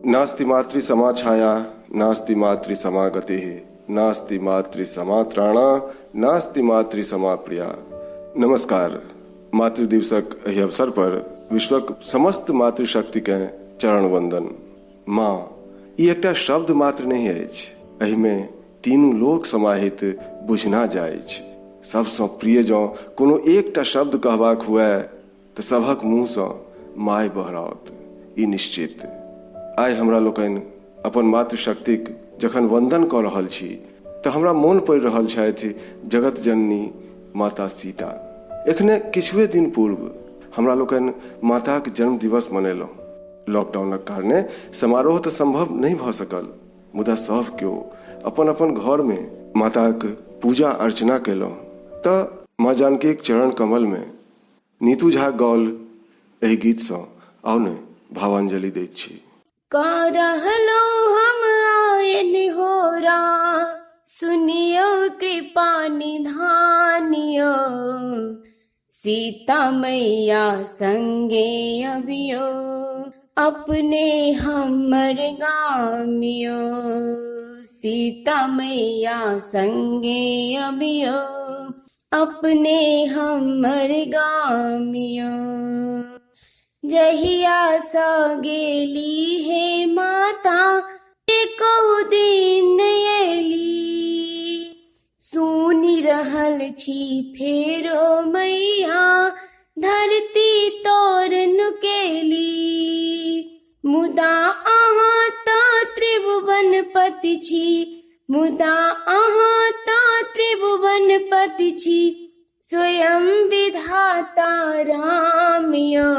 नास्ति मातृ समा छाया, नास्ति मातृ समा गतिः, नास्ति मातृ समा त्राणा, नास्ति मातृ समा प्रिया। नमस्कार। मातृ दिवसक एहि अवसर पर विश्वक समस्त मातृशक्तिकेँ चरण वंदन। माँ, ई एकटा शब्द मात्र नहि अछि, एहिमे तीनू लोक समाहित बुझना जाइछ। सबसँ प्रिय जँ कोनो एकटा शब्द कहबाक हुए तऽ सभक मुँहसँ माय बहराओत, ई निश्चित। आइ हमरा लोकनि अपन मातृशक्तिक जखन वंदन कऽ रहल छी तऽ हमरा मोन पड़ि रहल छथि जगत जननी माता सीता। एखने किछुए दिन पूर्व हमरा लोकनि माताक जन्म दिवस मनेलहुँ। लॉकडाउनक कारणे समारोह तऽ संभव नहि भऽ सकल, मुदा सभ केओ अपन अपन घरमे माताक पूजा अर्चना कयलहुँ तऽ माँ जानकीक चरण कमलमे नीतू झा गौल एहि गीतसँ आउ ने भावांजलि दैत छी। कऽ रहलो हम आयल होरा, सुनियौ कृपा निधानियो, सीता मैया संगे अबियो, अपने हमर गामियो, सीता मैया संगे अबियो, अपने हमर गामियो। जहिया सँ गेली हे माता, एको दिन एली, सुनि रहल छी फेरो मैया धरती तोर नुकेली। मुदा अहाँ तऽ त्रिभुवन पति छी, मुदा अहाँ तऽ त्रिभुवन पति छी, स्वयं विधाता राम यौ,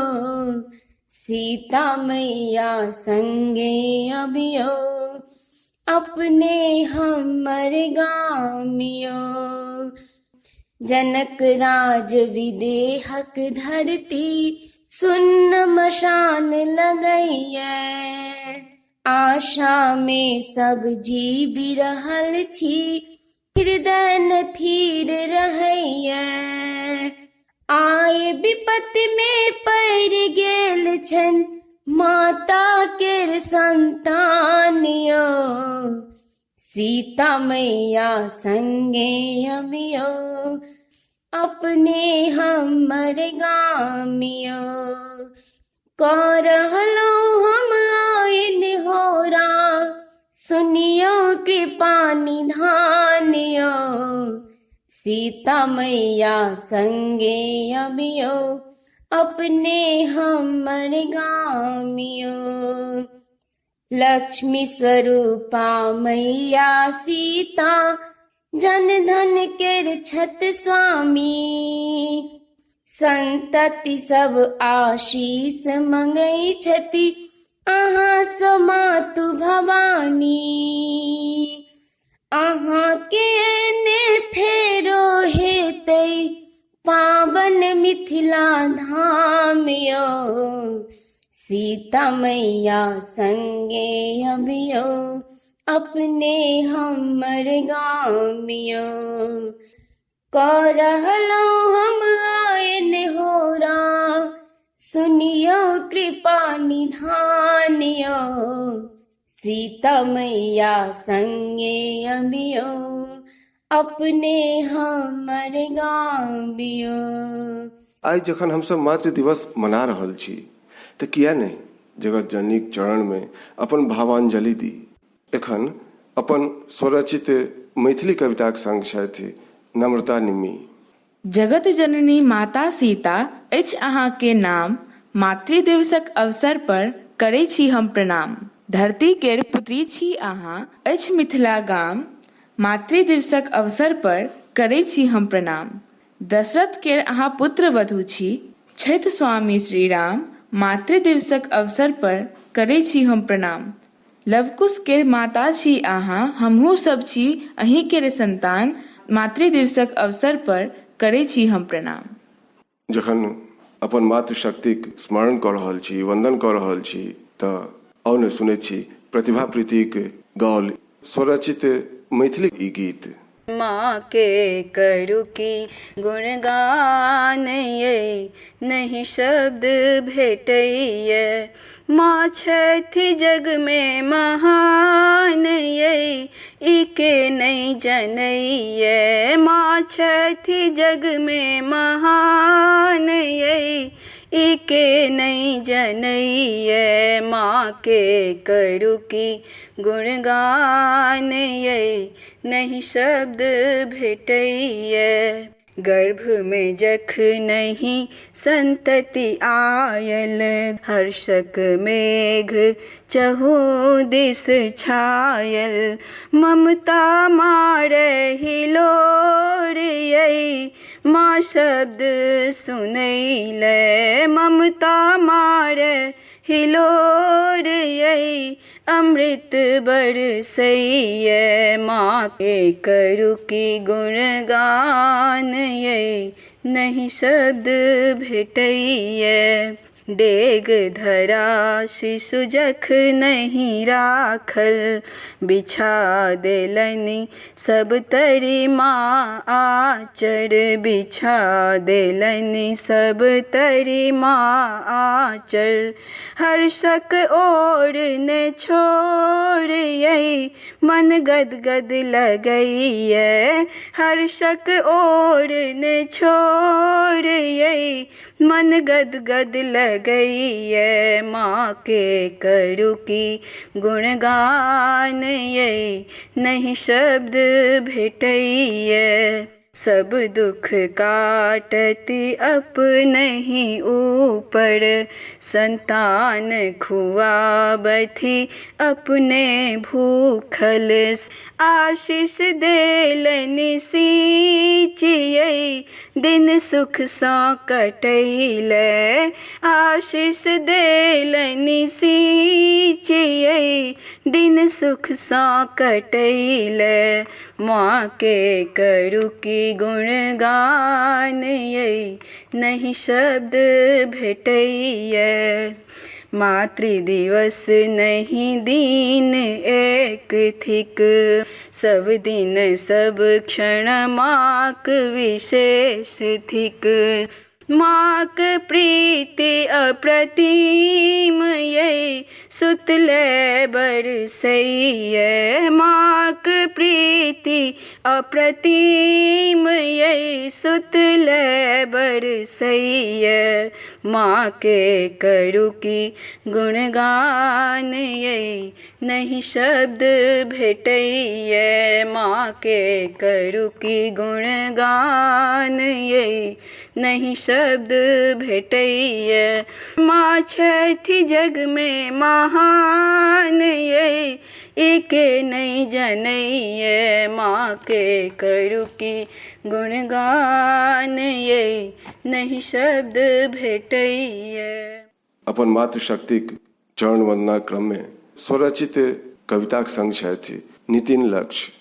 सीता मैया संगे अबियौ, अपने हमर गाम यौ। जनक राज विदेहक धरती सुन्न मशान लगैया, आशा में सब जीबि रहल छी, हृदय न थीर रहैया। आय विपत्ति में पड़ि गेल छनि माता केर संतान यौ, सीता मैया संगे अबियौ, अपने हमर गाम यौ। कऽ रहलहुँ हम आइन होरा, सुनियौ कृपा निधान यौ, सीता मैया संगे अबियौ, अपने हमर गाम यौ। लक्ष्मी स्वरूपा मैया सीता, जन धन केर छत स्वामी, संतति सब आशीष मंगै छथि अहाँ सँ मातु भवानी। अहाँ के ने फेरो हेतै पावन मिथिला धाम यौ, सीता मैया संगे अबियौ, अपने हमर गाम यौ। कऽ रहलहुँ हम आयन होरा, सुनियौ कृपा निधान यौ, सीता मैया संगे अबियौ, अपने हमर गाबियो। आइ जखन हमसभ मातृ दिवस मना रहल छी तऽ किया नहि जगत जननीक चरणमे अपन भावांजलि दी। एखन अपन स्वरचित मैथिली कविताक संग छथि नम्रता निम्मी। जगत जननी माता सीता अछि अहाँ के नाम, मातृ दिवसक अवसर पर करै छी हम प्रणाम। धरती केर पुत्री छी अहाँ अछि मिथिला गाम, मातृ दिवसक अवसर पर करै छी हम प्रणाम। दशरथ केर अहाँ पुत्र वधू छी छथि स्वामी श्री राम, मातृ दिवसक अवसर पर करै छी हम प्रणाम। लवकुश केर माता छी अहाँ, हमहूँ सब छी अहीं केर संतान, मातृ दिवसक अवसर पर करै छी हम प्रणाम। जखन अपन मातृशक्तिक स्मरण कऽ रहल छी, वंदन कऽ रहल छी तऽ आउ ने सुनैत छी प्रतिभा प्रीतिक गाओल स्वरचित मैथिली ई गीत। माँ के करू की गुणगान यै, नहि शब्द भेटैए। माँ छथि जगमे महान यै, ई के नहि जनैए। माँ छथि जगमे महान यै, ई के नहि जनैए। माँ के करू की गुणगान यै, नहि शब्द भेटैए। गर्भमे जखनहि संतति आयल, हर्षक मेघ चहु दिस छायल। ममता मारै हिलोर यै, माँ शब्द सुनैले। ममता मारै हिलोर यै, अमृत बरसैए। माँ के करू की गुणगान यै, नहि शब्द भेटैए। डेग धरा शिशु जखनहि राखल, बिछा देलनि सब तरि माँ आचर। बिछा देलनि सब तरि माँ आचर। हर्षक ओर ने छोर यै, मन गदगद लगैए। हर्षक ओर ने छोर यै, मन गदगद लगैए। माँ के करू की गुणगान यै, नहि शब्द भेटैए। सब दुख काटती अपनहि ऊपर, संतान खुआबथि अपने भूखल। आशीष देलनि सिंचियै, दिन सुखसँ कटैले। आशीष देलनि सिंचियै, दिन सुखसँ कटैले। माँ के करू की गुणगान यै, नहि शब्द भेटैए। मातृदिवस नहि दिन एक थिक, सब दिन सब क्षण माँक विशेष थिक। माँक प्रीति अप्रतिम यै, सुतले बरसैए। माँक प्रीति अप्रतिम यै, सुतले बरसैए। माँ के करू की गुणगान यै, नहि शब्द भेटैए। माँ के करू की गुणगान यै, नहि शब्द भेटैए। माँ छथि जगमे महान यै, ई के नहि जनैए। माँ के करू की गुणगान यै, नहि शब्द भेटैए। अपन मातृशक्तिक चरण वंदना क्रममे स्वरचित कविताक संग छथि नितिन लक्ष्य।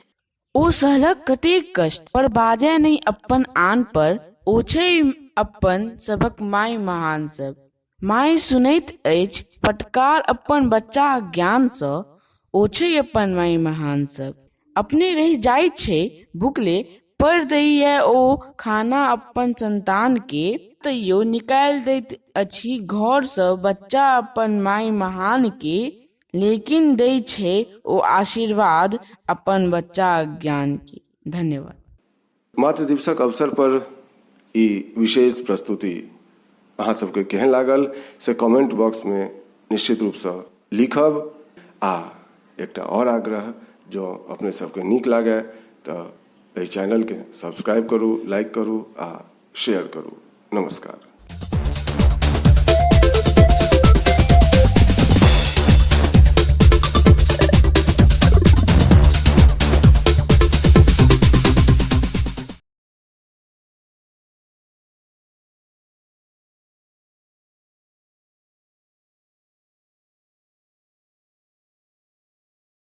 ओ सहलक कतेक कष्ट पर बाजय नहि अप्पन आन पर, ओ छै अप्पन सभक माय महान सब। माय सुनैत अछि फटकार अप्पन बच्चाक ज्ञानसँ, ओ छै अप्पन माय महान सब। अपने रहि जाइत छै भुखले पर दैए ओ खाना अप्पन संतानके, तैयो निकालि दैत अछि घरसँ बच्चा अप्पन माय महानके, लेकिन दै छै ओ आशीर्वाद अपन बच्चाक ज्ञानके। धन्यवाद। मातृ दिवसक अवसर पर ई विशेष प्रस्तुति अहाँ सबके केहन लागल से कमेंट बॉक्स में निश्चित रूपसँ लिखब आ एकटा आओर आग्रह, जँ अपने सबके नीक लागय तऽ एहि चैनलके सब्सक्राइब करू, लाइक करू आ शेयर करू। नमस्कार।